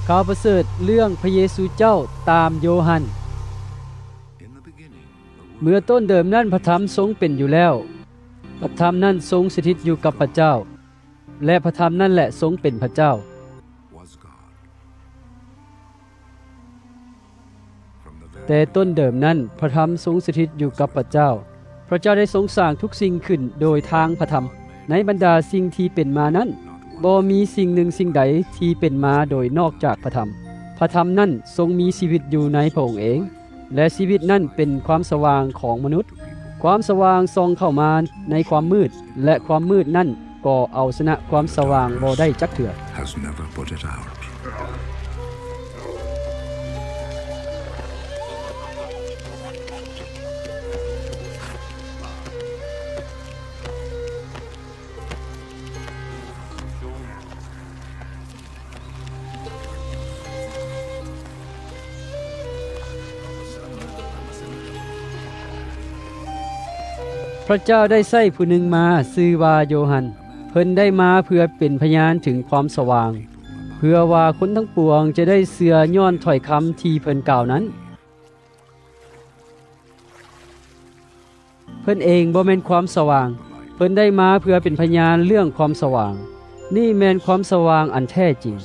ຂ່າວປະເສີດເລື່ອງພະເຢຊູເຈົ້າຕາມໂຢຮັນ. ເມື່ອຕົ້ນເດີມນັ້ນພະທຳຊົງເປັນຢູ່ແລ້ວ, ພະທຳນັ້ນຊົງສະຖິດຢູ່ກັບພະເຈົ້າ, ແລະ ພະທຳນັ້ນແຫຼະຊົງເປັນພະເຈົ້າ. ແຕ່ຕົ້ນເດີມນັ້ນພະທຳຊົງສະຖິດຢູ່ກັບພະເຈົ້າ. ພະເຈົ້າໄດ້ຊົງສ້າງທຸກສິ່ງຂຶ້ນໂດຍທາງພະທຳ. ໃນບັນດາສິ່ງທີ່ເປັນມານັ້ນ, ບໍ່ມີສິ່ງໜຶ່ງສິ່ງໃດທີ່ເປັນມາໂດຍນອກຈາກພະທຳ. ພະທຳນັ້ນຊົງມີຊີວິດຢູ່ໃນພະອົງເອງ, ແລະ ຊີວິດນັ້ນເປັນຄວາມສະຫວ່າງຂອງມະນຸດ. ຄວາມສະຫວ່າງສ່ອງເຂົ້າມາໃນຄວາມມືດ, ແລະ ຄວາມມືດນັ້ນກໍເອົາຊະນະຄວາມສະຫວ່າງບໍ່ໄດ້ຈັກເທື່ອ. Has never put it out. ພະເຈົ້າໄດ້ໃຊ້ຜູ້ໜຶ່ງມາຊື່ວ່າໂຢຮັນ. ເພິ່ນໄດ້ມາເພື່ອເປັນພະຍານເຖິງຄວາມສະຫວ່າງ, ເພື່ອວ່າຄົນທັງປວງຈະໄດ້ເຊື່ອຍ້ອນຖ້ອຍຄຳທີ່ເພິ່ນກ່າວນັ້ນ. ເພິ່ນເອງບໍ່ແມ່ນຄວາມສະຫວ່າງ, ເພິ່ນໄດ້ມາເພື່ອເປັນພະຍານເລື່ອງຄວາມສະຫວ່າງ. ນີ້ແມ່ນຄວາມສະຫວ່າງອັນແທ້ຈິງ,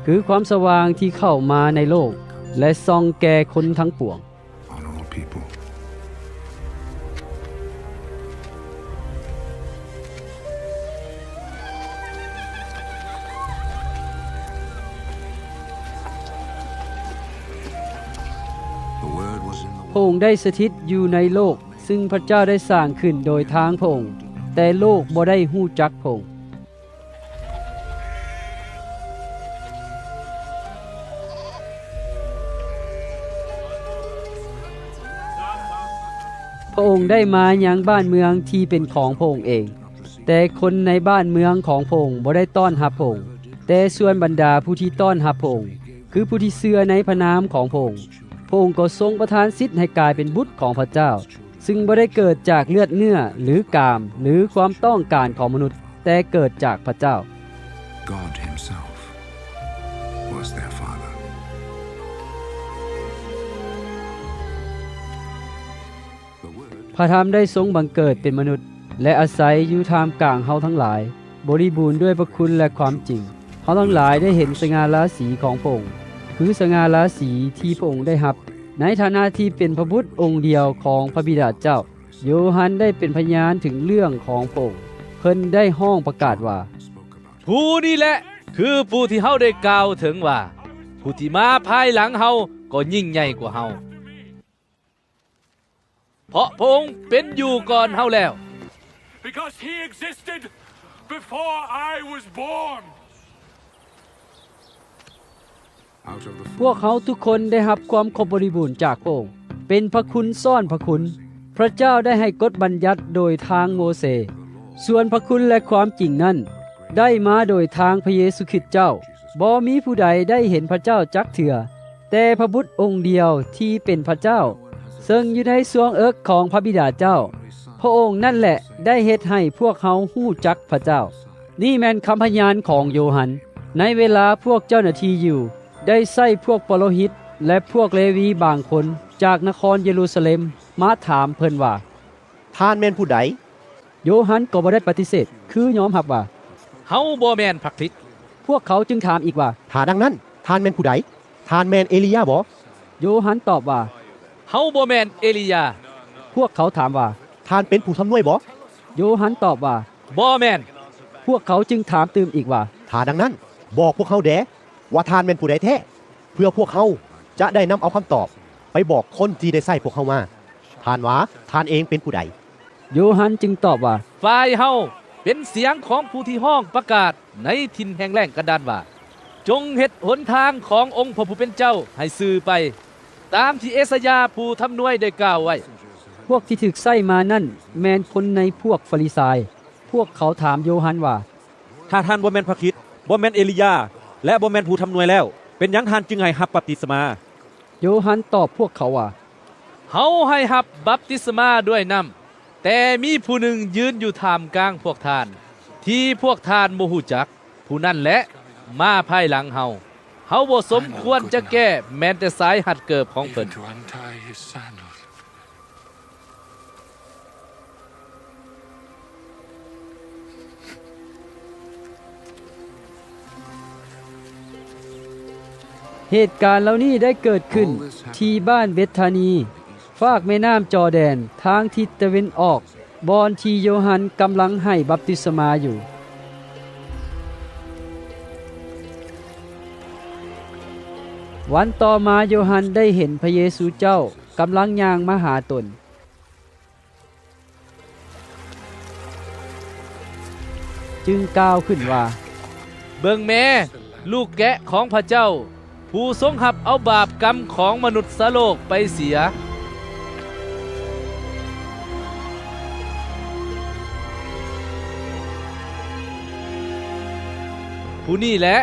ຄືຄວາມສະຫວ່າງທີ່ເຂົ້າມາໃນໂລກ ແລະ ສ່ອງແກ່ຄົນທັງປວງ. On all people. ພະອົງໄດ້ສະຖິດຢູ່ໃນໂລກ ຊຶ່ງພະເຈົ້າໄດ້ສ້າງຂຶ້ນໂດຍທາງພະອົງ, ແຕ່ໂລກບໍ່ໄດ້ຮູ້ຈັກພະອົງ. ພະອົງໄດ້ມາຍັງບ້ານເມືອງທີ່ເປັນຂອງພະອົງເອງ, ແຕ່ຄົນໃນບ້ານເມືອງຂອງພະອົງບໍ່ໄດ້ຕ້ອນຮັບພະອົງ. ແຕ່ສ່ວນບັນດາຜູ້ທີ່ຕ້ອນຮັບພະອົງ, ຄືຜູ້ທີ່ເຊື່ອໃນພະນາມຂອງພະອົງ, ພະອົງກໍຊົງປະທານສິດໃຫ້ກາຍເປັນບຸດຂອງພະເຈົ້າ, ຊຶ່ງບໍ່ໄດ້ເກີດຈາກເລືອດເນື້ອ ຫຼື ກາມ ຫຼື ຄວາມຕ້ອງການຂອງມະນຸດ, ແຕ່ເກີດຈາກພະເຈົ້າ. God himself was their father. ພະທຳໄດ້ຊົງບັງເກີດເປັນມະນຸດ ແລະ ອາໄສຢູ່ທ່າມກາງເຮົາທັງຫຼາຍ, ບໍລິບູນດ້ວຍພະຄຸນ ແລະ ຄວາມຈິງ. ເຮົາທັງຫຼາຍໄດ້ເຫັນສະຫງ່າລາສີຂອງພະອົງ, ຄືສະຫງ່າລາສີທີ່ພະອົງໄດ້ຮັບ. ໃນຖານະທີ່ເປັນພະບຸດອົງດຽວຂອງພະບິດາເຈົ້າ, ໂຢຮັນໄດ້ເປັນພະຍານເຖິງເລື່ອງຂອງພະອົງ. ເພິ່ນໄດ້ຮ້ອງປະກາດວ່າ, ຜູ້ນີ້ແຫຼະຄືຜູ້ທີ່ເຮົາໄດ້ກ່າວເຖິງວ່າ, ຜູ້ທີ່ມາພາຍຫຼັງເຮົາກໍຍິ່ງໃຫຍ່ກວ່າເຮົາ. ເພາະພະອົງເປັນຢູ່ກ່ອນເຮົາແລ້ວ. Because he existed before I was born. ພວກເຮົາທຸກຄົນໄດ້ຮັບຄວາມຄົບບໍລິບູນຈາກພະອົງ, ເປັນພະຄຸນຊ້ອນພະຄຸນ. ພະເຈົ້າໄດ້ໃຫ້ກົດບັນຍັດໂດຍທາງໂມເຊ, ສ່ວນພະຄຸນ ແລະ ຄວາມຈິງນັ້ນ ໄດ້ມາໂດຍທາງພະເຢຊູຄຣິດເຈົ້າ. ບໍ່ມີຜູ້ໃດໄດ້ເຫັນພະເຈົ້າຈັກເທື່ອ, ແຕ່ພະບຸດອົງດຽວທີ່ເປັນພະເຈົ້າ, ເຊິ່ງຢູ່ໃນຊວງເອິກຂອງພະບິດາເຈົ້າ, ພະອົງນັ້ນແຫຼະໄດ້ເຮັດໃຫ້ພວກເຮົາຮູ້ຈັກພະເຈົ້າ. ນີ້ແມ່ນຄຳພະຍານຂອງໂຢຮັນ. ໃນເວລາພວກເຈົ້າໜ້າທີ່ຢິວໄດ້ໃຊ້ພວກປະໂລຫິດ ແລະ ພວກເລວີບາງຄົນຈາກນະຄອນເຢຣູຊາເລັມມາຖາມເພິ່ນວ່າ, ທ່ານແມ່ນຜູ້ໃດ? ໂຢຮັນກໍບໍ່ໄດ້ປະຕິເສດ, ຄືຍອມຮັບວ່າ, ເຮົາບໍ່ແມ່ນພະຄຣິດ. ພວກເຂົາຈຶ່ງຖາມອີກວ່າ, ຖ້າດັ່ງນັ້ນ, ທ່ານແມ່ນຜູ້ໃດ? ທ່ານແມ່ນເອລີຢາບໍ? ໂຢຮັນຕອບວ່າ, ເຮົາບໍ່ແມ່ນເອລີຢາ. ພວກເຂົາຖາມວ່າ, ທ່ານເປັນຜູ້ທຳນວຍບໍ? ໂຢຮັນຕອບວ່າ, ບໍ່ແມ່ນ. ພວກເຂົາຈຶ່ງຖາມຕື່ມອີກວ່າ, ຖ້າດັ່ງນັ້ນ, ບອກພວກເຮົາແດ່ວ່າທ່ານແມ່ນຜູ້ໃດແທ້, ເພື່ອພວກເຮົາຈະໄດ້ນຳເອົາຄຳຕອບໄປບອກຄົນທີ່ໄດ້ໃຊ້ພວກເຮົາມາ. ທ່ານວ່າທ່ານເອງເປັນຜູ້ໃດ? ໂຢຮັນຈຶ່ງຕອບວ່າ, ຝ່າຍເຮົາເປັນສຽງຂອງຜູ້ທີ່ຮ້ອງປະກາດໃນຖິ່ນແຫ້ງແລ້ງກັນດານວ່າ, ຈົ່ງເຮັດຫົນທາງຂອງອົງພະຜູ້ເປັນເຈົ້າໃຫ້ຊື່ໄປ, ຕາມທີ່ເອສາຍາຜູ້ທຳນວຍໄດ້ກ່າວໄວ້. ພວກທີ່ຖືກໃຊ້ມານັ້ນແມ່ນຄົນໃນພວກຟາຣິຊາຍ. ພວກເຂົາຖາມໂຢຮັນວ່າ, ຖ້າທ່ານບໍ່ແມ່ນພະຄຣິດ, ບໍ່ແມ່ນເອລີຢາ ແລະ ບໍ່ແມ່ນຜູ້ທຳນວຍແລ້ວ, ເປັນຫຍັງທ່ານຈຶ່ງໃຫ້ຮັບບັບຕິສມາ? ໂຢຮັນຕອບພວກເຂົາວ່າ, ເຮົາໃຫ້ຮັບບັບຕິສມາດ້ວຍນ້ຳ, ແຕ່ມີຜູ້ໜຶ່ງຢືນຢູ່ທ່າມກາງພວກທ່ານ, ທີ່ພວກທ່ານບໍ່ຮູ້ຈັກ, ຜູ້ນັ້ນແຫຼະມາພາຍຫຼັງເຮົາ. ເຮົາບໍ່ສົມຄວນຈະແກ້ແມ່ນແຕ່ສາຍຮັດເກີບຂອງເພິ່ນ. ເຫດການເຫຼົ່ານີ້ໄດ້ເກີດຂຶ້ນທີ່ບ້ານເບັດທານີ ຟາກແມ່ນ້ຳຈໍແດນ ທາງທິດຕາເວັນອອກ ບ່ອນທີ່ໂຢຮັນກຳລັງໃຫ້ບັບຕິສະມາຢູ່. ວັນຕໍ່ມາໂຢຮັນໄດ້ເຫັນພະເຢຊູເຈົ້າກຳລັງຍ່າງມາຫາຕົນ ຈຶ່ງກ່າວຂຶ້ນວ່າ, ເບິ່ງແມ, ລູກແກະຂອງພະເຈົ້າ, ຜູ້ຊົງຮັບເອົາບາບກຳຂອງມະນຸດສະໂລກໄປເສຍ. ຜູ້ນີ້ແຫຼະ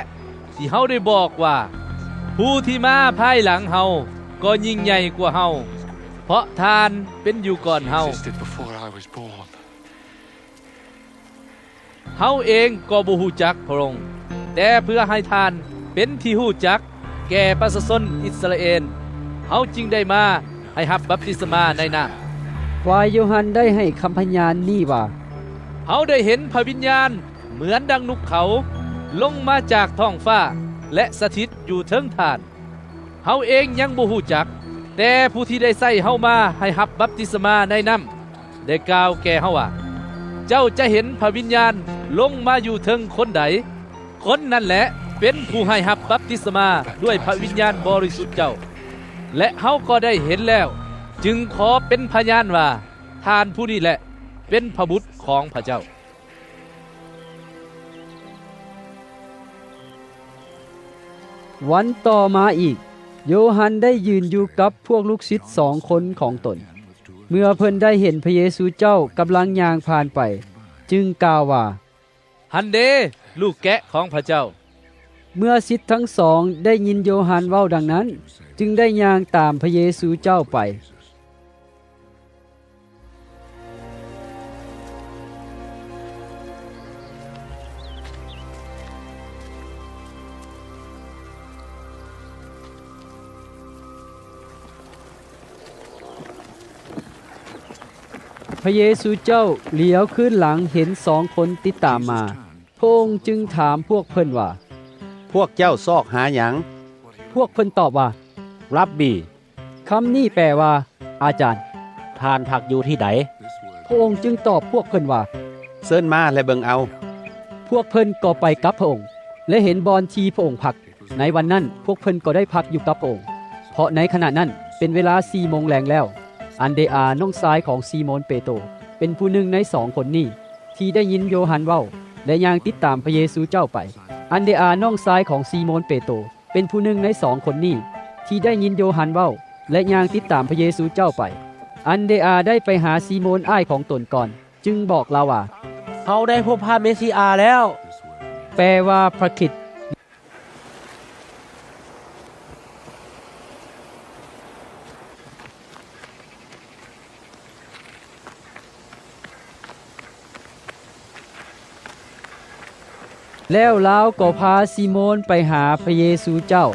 ທີ່ເຮົາໄດ້ບອກວ່າ, ຜູ້ທີ່ມາພາຍຫຼັງເຮົາກໍຍິ່ງໃຫຍ່ກວ່າເຮົາ, ເພາະທ່ານເປັນຢູ່ກ່ອນເຮົາ. ເຮົາເອງກໍບໍ່ຮູ້ຈັກພະອົງ, ແຕ່ເພື່ອໃຫ້ທ່ານເປັນທີ່ຮູ້ຈັກແກ່ປະຊາຊົນອິດສະຣາເອນ, ເຮົາຈຶ່ງໄດ້ມາໃຫ້ຮັບບັບຕິສະມາໃນນ້ຳ. ຝ່າຍໂຢຮັນໄດ້ໃຫ້ຄຳພະຍານນີ້ວ່າ, ເຮົາໄດ້ເຫັນພະວິນຍານເໝືອນດັ່ງນົກເຂົາ ລົງມາຈາກທ້ອງຟ້າ ແລະ ສະຖິດຢູ່ເທິງທ່ານ. ເຮົາເອງຍັງບໍ່ຮູ້ຈັກ, ແຕ່ຜູ້ທີ່ໄດ້ໃຊ້ເຮົາມາໃຫ້ຮັບບັບຕິສະມາໃນນ້ຳ ໄດ້ກ່າວແກ່ເຮົາວ່າ, ເຈົ້າຈະເຫັນພະວິນຍານລົງມາຢູ່ເທິງຄົນໃດ, ຄົນນັ້ນແຫຼະເປັນຜູ້ໃຫ້ຮັບບັບຕິສະມາດ້ວຍພະວິນຍານບໍລິສຸດເຈົ້າ. ແລະ ເຮົາກໍໄດ້ເຫັນແລ້ວ, ຈຶ່ງຂໍເປັນພະຍານວ່າ ທ່ານຜູ້ນີ້ແຫຼະເປັນພະບຸດຂອງພະເຈົ້າ. ວັນຕໍ່ມາອີກ, ໂຢຮັນໄດ້ຢືນຢູ່ກັບພວກລູກສິດສອງຄົນຂອງຕົນ. ເມື່ອເພິ່ນໄດ້ເຫັນພະເຢຊູເຈົ້າກຳລັງຍ່າງຜ່ານໄປ, ຈຶ່ງກ່າວວ່າ, ຫັ້ນເດ, ລູກແກະຂອງພະເຈົ້າ. ເມື່ອສິດທັງສອງໄດ້ຍິນໂຢຮັນເວົ້າດັ່ງນັ້ນ, ຈຶ່ງໄດ້ຍ່າງຕາມພະເຢຊູເຈົ້າໄປ. ພະເຢຊູເຈົ້າຫຼຽວຄືນຫຼັງເຫັນສອງຄົນຕິດຕາມມາ. ພະອົງຈຶ່ງຖາມພວກເພິ່ນວ່າ, ພວກເຈົ້າຊອກຫາຫຍັງ? ພວກເພິ່ນຕອບວ່າ, ຣັບບີ. ຄຳນີ້ແປວ່າ ອາຈານ. ທ່ານພັກຢູ່ທີ່ໃດ? ພະອົງຈຶ່ງຕອບພວກເພິ່ນວ່າ, ເຊີນມາແລະເບິ່ງເອົາ. ພວກເພິ່ນກໍໄປກັບພະອົງ ແລະເຫັນບ່ອນທີ່ພະອົງພັກ. ໃນວັນນັ້ນພວກເພິ່ນກໍໄດ້ພັກຢູ່ກັບພະອົງ, ເພາະໃນຂະນະນັ້ນເປັນເວລາສີ່ໂມງແລງແລ້ວ. ອັນເດອາ ນ້ອງຊາຍຂອງຊີໂມນເປໂຕ ເປັນຜູ້ໜຶ່ງໃນສອງຄົນນີ້ ທີ່ໄດ້ຍິນໂຢຮັນເວົ້າ ແລະຍ່າງຕິດຕາມພະເຢຊູເຈົ້າໄປ. ອັນເດອາ ນ້ອງຊາຍຂອງຊີໂມນເປໂຕ ເປັນຜູ້ໜຶ່ງໃນສອງຄົນນີ້ ທີ່ໄດ້ຍິນໂຢຮັນເວົ້າ ແລະຍ່າງຕິດຕາມພະເຢຊູເຈົ້າໄປ. ອັນເດອາໄດ້ໄປຫາຊີໂມນອ້າຍຂອງຕົນກ່ອນ, ຈຶ່ງບອກລາວວ່າ, ເຮົາໄດ້ພົບພະເມຊີອາແລ້ວ, ແປວ່າ ພະຄຣິດ. ແລ້ວລາວກໍພາຊີໂມນໄປຫາພະເຢຊູເຈົ້າ.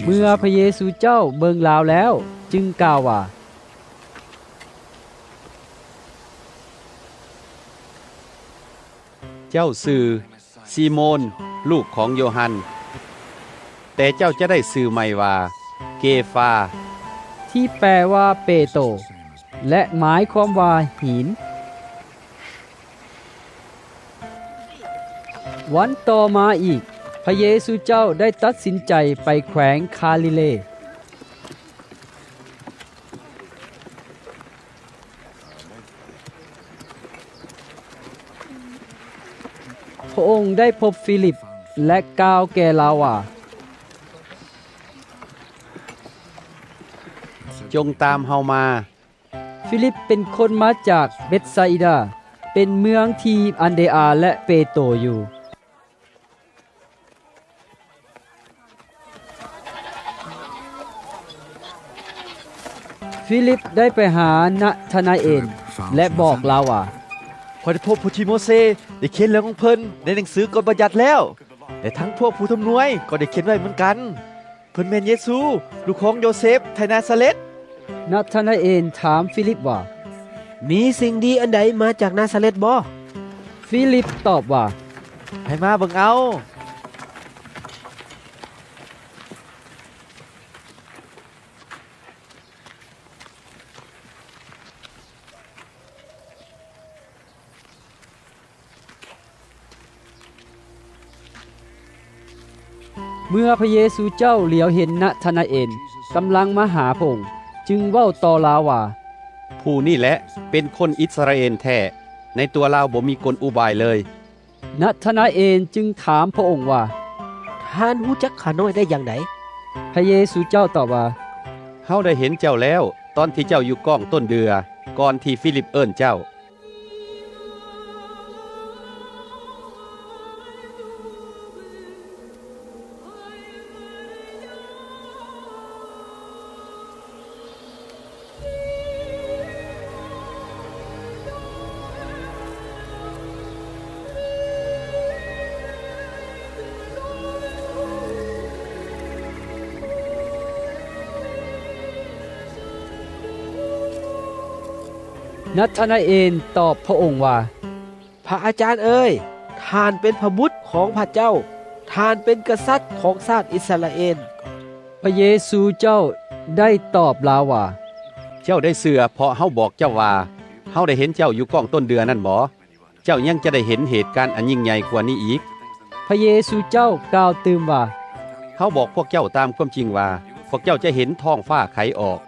ເມື່ອພະເຢຊູເຈົ້າເບິ່ງລາວແລ້ວ, ຈຶ່ງກ່າວວ່າ, ເຈົ້າຊື່ຊີໂມນ ລູກຂອງໂຢຮັນ, ແຕ່ເຈົ້າຈະໄດ້ຊື່ໃໝ່ວ່າ ເກຟາ, ທີ່ແປວ່າເປໂຕ, ແລະ ໝາຍຄວາມວ່າຫີນ. ວັນຕໍ່ມາອີກ, ພະເຢຊູເຈົ້າໄດ້ຕັດສິນໃຈໄປແຂວງຄາລີເລ. ພະອົງໄດ້ພົບຟີລິບ ແລະ ກ່າວແກ່ລາວວ່າ, ຈົ່ງຕາມເຮົາມາ. ຟີລິບເປັນຄົນມາຈາກເບັດຊາອີດາ, ເປັນເມືອງທີ່ອັນເດອາ ແລະ ເປໂຕຢູ່. ຟີລິບໄດ້ໄປຫານາທານາເອນ ແລະ ບອກລາວວ່າ, ຂ້ອຍໄດ້ພົບຜູ້ທີ່ໂມເຊໄດ້ຂຽນເລື່ອງຂອງເພິ່ນໃນໜັງສືກົດບັນຍັດແລ້ວ ແລະ ທັງພວກຜູ້ທຳນວຍກໍໄດ້ຂຽນໄວ້ເໝືອນກັນ. ເພິ່ນແມ່ນເຢຊູ, ລູກຂອງໂຢເຊບ ໄທນາຊາເລັດ. ນາທານາເອນຖາມຟີລິບວ່າ, ມີສິ່ງດີອັນໃດມາຈາກນາຊາເລັດບໍ່? ຟີລິບຕອບວ່າ, ໃຫ້ມາເບິ່ງເອົາ. ເມື່ອພະເຢຊູເຈົ້າຫຼຽວເຫັນນາທານາເອນກຳລັງມາຫາພະອົງ, ຈຶ່ງເວົ້າຕໍ່ລາວວ່າ, ຜູ້ນີ້ແຫຼະເປັນຄົນອິດສະຣາເອນແທ້, ໃນຕົວລາວບໍ່ມີກົນອຸບາຍເລີຍ. ນາທານາເອນຈຶ່ງຖາມພະອົງວ່າ, ທ່ານຮູ້ຈັກຂ້ານ້ອຍໄດ້ຢ່າງໃດ? ພະເຢຊູເຈົ້າຕອບວ່າ, ເຮົາໄດ້ເຫັນເຈົ້າແລ້ວ ຕອນທີ່ເຈົ້າຢູ່ກ້ອງຕົ້ນເດື່ອ, ກ່ອນທີ່ຟີລິບເອີ້ນເຈົ້າ. ນາທານາເອນຕອບພະອົງວ່າ, ພະອາຈານເອີຍ, ທ່ານເປັນພະບຸດຂອງພະເຈົ້າ, ທ່ານເປັນກະສັດຂອງຊາດອິດສະຣາເອນ. ພະເຢຊູເຈົ້າໄດ້ຕອບລາວວ່າ, ເຈົ້າໄດ້ເຊື່ອເພາະເຮົາບອກເຈົ້າວ່າ, ເຮົາໄດ້ເຫັນເຈົ້າຢູ່ກ້ອງຕົ້ນເດື່ອນັ້ນບໍ? ເຈົ້າຍັງຈະໄດ້ເຫັນເຫດການອັນຍິ່ງໃຫຍ່ກວ່ານີ້ອີກ. ພະເຢຊູເຈົ້າກ່າວຕື່ມວ່າ, ເຮົາບອກພວກເຈົ້າຕາມຄວາມຈິງວ່າ, ພວກເຈົ້າຈະເຫັນທ້ອງຟ້າໄຂອອກ,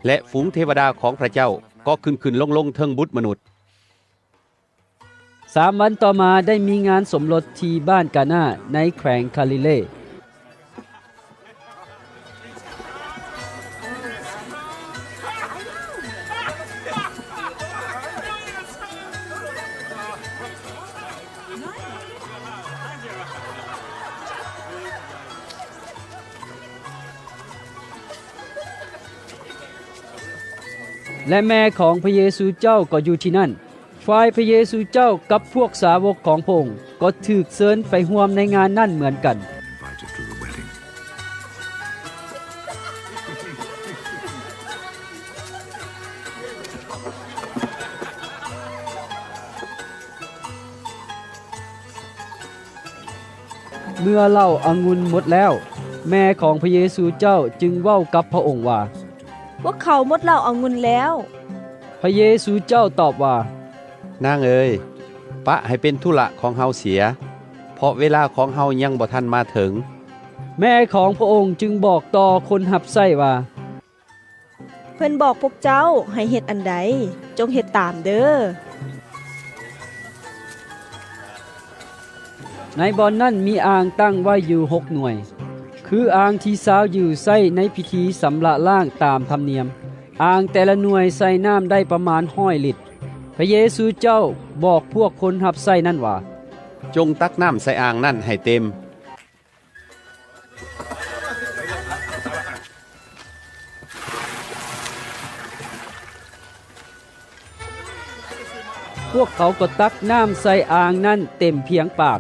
ແລະ ຝູງເທວະດາຂອງພະເຈົ້າກໍຂຶ້ນໆລົງໆເທິງບຸດມະນຸດ. ສາມວັນຕໍ່ມາໄດ້ມີງານສົມລົດທີ່ບ້ານການາໃນແຂວງກາລີເລ. ແລະ ແມ່ຂອງພະເຢຊູເຈົ້າກໍຢູ່ທີ່ນັ້ນ. ຝ່າຍພະເຢຊູເຈົ້າກັບພວກສາວົກຂອງພະອົງກໍຖືກເຊີນໄປຮ່ວມໃນງານນັ້ນເໝືອນກັນ. ເມື່ອເຫຼົ້າອະງຸ່ນໝົດແລ້ວ, ແມ່ຂອງພະເຢຊູເຈົ້າຈຶ່ງເວົ້າກັບພະອົງວ່າ, ພວກເຂົາໝົດເຫຼົ້າອະງຸ່ນແລ້ວ. ພະເຢຊູເຈົ້າຕອບວ່າ, ນາງເອີຍ, ປະໃຫ້ເປັນທຸລະຂອງເຮົາເສຍ, ເພາະເວລາຂອງເຮົາຍັງບໍ່ທັນມາເຖິງ. ແມ່ຂອງພະອົງຈຶ່ງບອກຕໍ່ຄົນຮັບໃຊ້ວ່າ, ເພິ່ນບອກພວກເຈົ້າໃຫ້ເຮັດອັນໃດ, ຈົ່ງເຮັດຕາມເດີ້. ໃນບ່ອນນັ້ນມີອ່າງຕັ້ງໄວ້ຢູ່ຫົກໜ່ວຍ, ຄືອ່າງທີ່ຊາວຢິວໃຊ້ໃນພິທີຊຳລະລ້າງຕາມທຳນຽມ, ອ່າງແຕ່ລະໜ່ວຍໃສ່ນ້ຳໄດ້ປະມານຮ້ອຍລິດ. ພະເຢຊູເຈົ້າບອກພວກຄົນຮັບໃຊ້ນັ້ນວ່າ, ຈົ່ງຕັກນ້ຳໃສ່ອ່າງນັ້ນໃຫ້ເຕັມ. ພວກເຂົາກໍຕັກນ້ຳໃສ່ອ່າງນັ້ນເຕັມພຽງປາກ.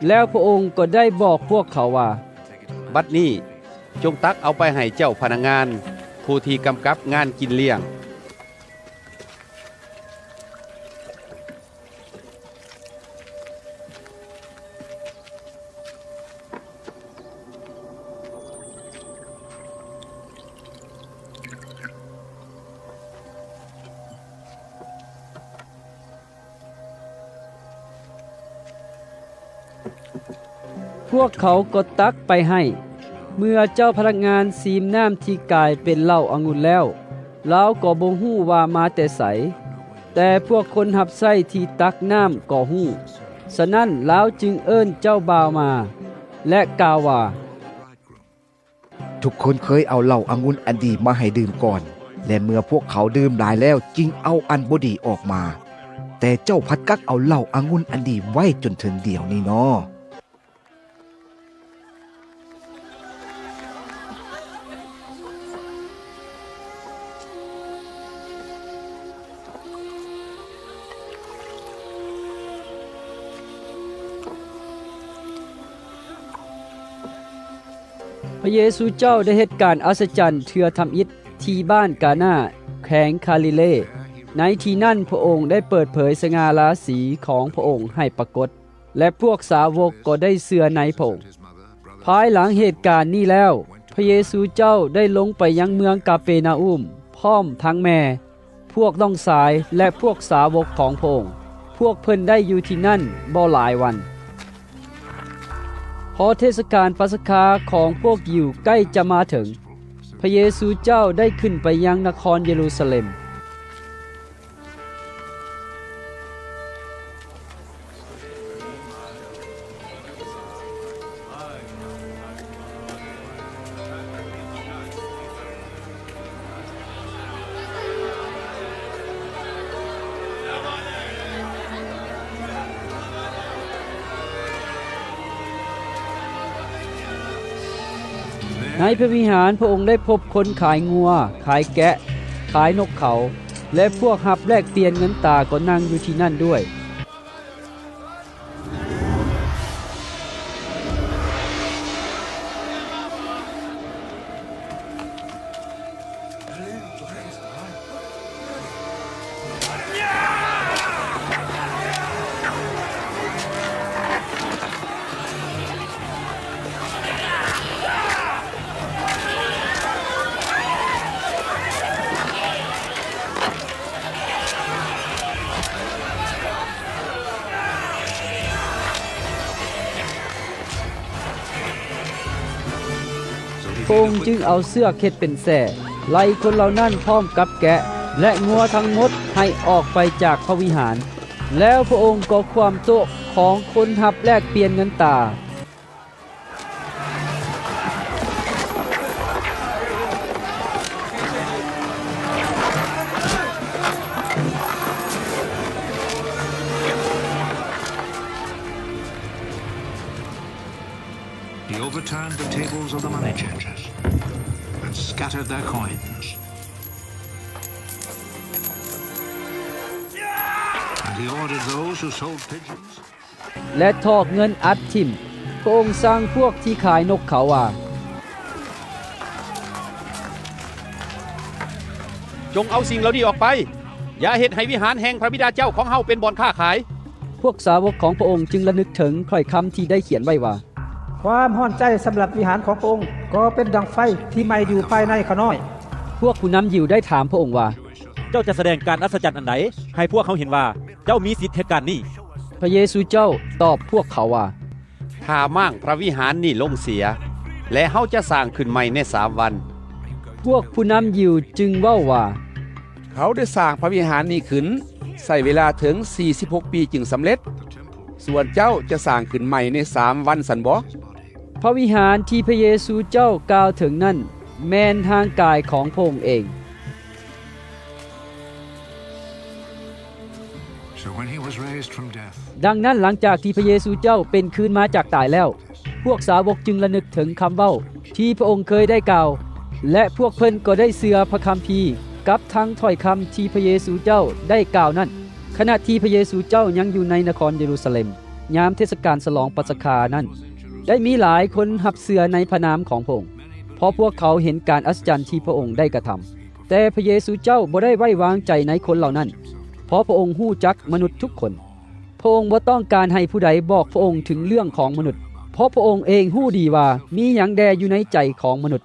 ແລ້ວພະອົງກໍໄດ້ບອກພວກເຂົາວ່າ, ບັດນີ້ຈົ່ງຕັກເອົາໄປໃຫ້ເຈົ້າພະນັກງານ ຜູ້ທີ່ກຳກັບງານກິນລ້ຽງ. ພວກເຂົາກໍຕັກໄປໃຫ້. ເມື່ອເຈົ້າພະນັກງານຊີມນ້ຳທີ່ກາຍເປັນເຫຼົ້າອະງຸ່ນແລ້ວ, ລາວກໍບໍ່ຮູ້ວ່າມາແຕ່ໃສ, ແຕ່ພວກຄົນຮັບໃຊ້ທີ່ຕັກນ້ຳກໍຮູ້. ສະນັ້ນລາວຈຶ່ງເອີ້ນເຈົ້າບ່າວມາ ແລະ ກ່າວວ່າ, ທຸກຄົນເຄີຍເອົາເຫຼົ້າອະງຸ່ນອັນດີມາໃຫ້ດື່ມກ່ອນ, ແລະ ເມື່ອພວກເຂົາດື່ມຫຼາຍແລ້ວ ຈຶ່ງເອົາອັນບໍ່ດີອອກມາ. ແຕ່ເຈົ້າພັດກັກເອົາເຫຼົ້າອະງຸ່ນອັນດີໄວ້ຈົນເຖິງດຽວນີ້ນໍ. ພະເຢຊູເຈົ້າໄດ້ເຮັດການອັດສະຈັນເທື່ອທຳອິດທີ່ບ້ານການາ ແຂວງກາລີເລ. ໃນທີ່ນັ້ນພະອົງໄດ້ເປີດເຜີຍສະຫງ່າລາສີຂອງພະອົງໃຫ້ປາກົດ ແລະ ພວກສາວົກກໍໄດ້ເຊື່ອໃນພະອົງ. ພາຍຫຼັງເຫດການນີ້ແລ້ວ, ພະເຢຊູເຈົ້າໄດ້ລົງໄປຍັງເມືອງກາເປນາອຸມ ພ້ອມທັງແມ່, ພວກນ້ອງຊາຍ ແລະ ພວກສາວົກຂອງພະອົງ. ພວກເພິ່ນໄດ້ຢູ່ທີ່ນັ້ນບໍ່ຫຼາຍວັນ. ພໍເທດສະການປັດສະຄາຂອງພວກຢິວໃກ້ຈະມາເຖິງ, ພະເຢຊູເຈົ້າໄດ້ຂຶ້ນໄປຍັງນະຄອນເຢຣູຊາເລັມ. ໃນພະວິຫານ, ພະອົງໄດ້ພົບຄົນຂາຍງົວ, ຂາຍແກະ, ຂາຍນົກເຂົາ ແລະ ພວກຮັບແລກປ່ຽນເງິນຕາກໍນັ່ງຢູ່ທີ່ນັ້ນດ້ວຍ. So he ພະອົງ beat them ຈຶ່ງ with ເອົາເຊືອກເຮັດເປັນແສ້ ໄລ່ຄົນເຫຼົ່ານັ້ນພ້ອມກັບແກະ ແລະ ງົວທັງໝົດໃຫ້ອອກໄປຈາກພະວິຫານ. ແລ້ວພະອົງກໍຂວ້ຳໂຕະຂອງຄົນຮັບແລກປ່ຽນເງິນຕາ. He overturned the tables of the money changers and scattered their coins. And he ordered those who sold pigeons ແລະ ຖອກເງິນອັດຖິ້ມ. ພະອົງສັ່ງພວກທີ່ຂາຍນົກເຂົາວ່າ, ຈົ່ງເອົາສິ່ງເຫຼົ່ານີ້ອອກໄປ. ຢ່າເຮັດໃຫ້ວິຫານແຫ່ງພະບິດາເຈົ້າຂອງເຮົາເປັນບ່ອນຄ້າຂາຍ. ພວກສາວົກຂອງພະອົງຈຶ່ງລະນຶກເຖິງຖ້ອຍຄຳທີ່ໄດ້ຂຽນໄວ້ວ່າ, ຄວາມຮ້ອນໃຈສຳລັບວິຫານຂອງພະອົງກໍເປັນດັ່ງໄຟທີ່ໄໝ້ຢູ່ພາຍໃນຂ້ານ້ອຍ. ພວກຜູ້ນຳຢິວໄດ້ຖາມພະອົງວ່າ, ເຈົ້າຈະສະແດງການອັດສະຈັນອັນໃດໃຫ້ພວກເຮົາເຫັນວ່າ ເຈົ້າມີສິດເຮັດການນີ້? ພະເຢຊູເຈົ້າຕອບພວກເຂົາວ່າ, ຖ້າມ້າງພະວິຫານນີ້ລົງເສຍ ແລະ ເຮົາຈະສ້າງຂຶ້ນໃໝ່ໃນສາມວັນ. ພວກຜູ້ນຳຢິວຈຶ່ງເວົ້າວ່າ, ເຂົາໄດ້ສ້າງພະວິຫານນີ້ຂຶ້ນ ໃຊ້ເວລາເຖິງສີ່ສິບຫົກປີຈຶ່ງສຳເລັດ. ສ່ວນເຈົ້າຈະສ້າງຂຶ້ນໃໝ່ໃນສາມວັນຊັ້ນບໍ? ພະວິຫານທີ່ພະເຢຊູເຈົ້າກ່າວເຖິງນັ້ນ ແມ່ນຮ່າງກາຍຂອງພະອົງເອງ. So when he was raised from death, ດັ່ງນັ້ນ, ຫຼັງຈາກທີ່ພະເຢຊູເຈົ້າເປັນຄືນມາຈາກຕາຍແລ້ວ, ພວກສາວົກຈຶ່ງລະນຶກເຖິງຄຳເວົ້າທີ່ພະອົງເຄີຍໄດ້ກ່າວ, ແລະ ພວກເພິ່ນກໍໄດ້ເຊື່ອພະຄຳພີກັບທັງຖ້ອຍຄຳທີ່ພະເຢຊູເຈົ້າໄດ້ກ່າວນັ້ນ. ຂະນະທີ່ພະເຢຊູເຈົ້າຍັງຢູ່ໃນນະຄອນເຢຣູຊາເລັມ, ຍາມເທດສະການສະຫຼອງປັດສະຄານັ້ນ, ໄດ້ມີຫຼາຍຄົນຮັບເຊື່ອໃນພະນາມຂອງພະອົງ, ເພາະພວກເຂົາເຫັນການອັດສະຈັນທີ່ພະອົງໄດ້ກະທຳ. ແຕ່ພະເຢຊູເຈົ້າບໍ່ໄດ້ໄວ້ວາງໃຈໃນຄົນເຫຼົ່ານັ້ນ, ເພາະພະອົງຮູ້ຈັກມະນຸດທຸກຄົນ. ພະອົງບໍ່ຕ້ອງການໃຫ້ຜູ້ໃດບອກພະອົງເຖິງເລື່ອງຂອງມະນຸດ, ເພາະພະອົງເອງຮູ້ດີວ່າມີຫຍັງແດ່ຢູ່ໃນໃຈຂອງມະນຸດ.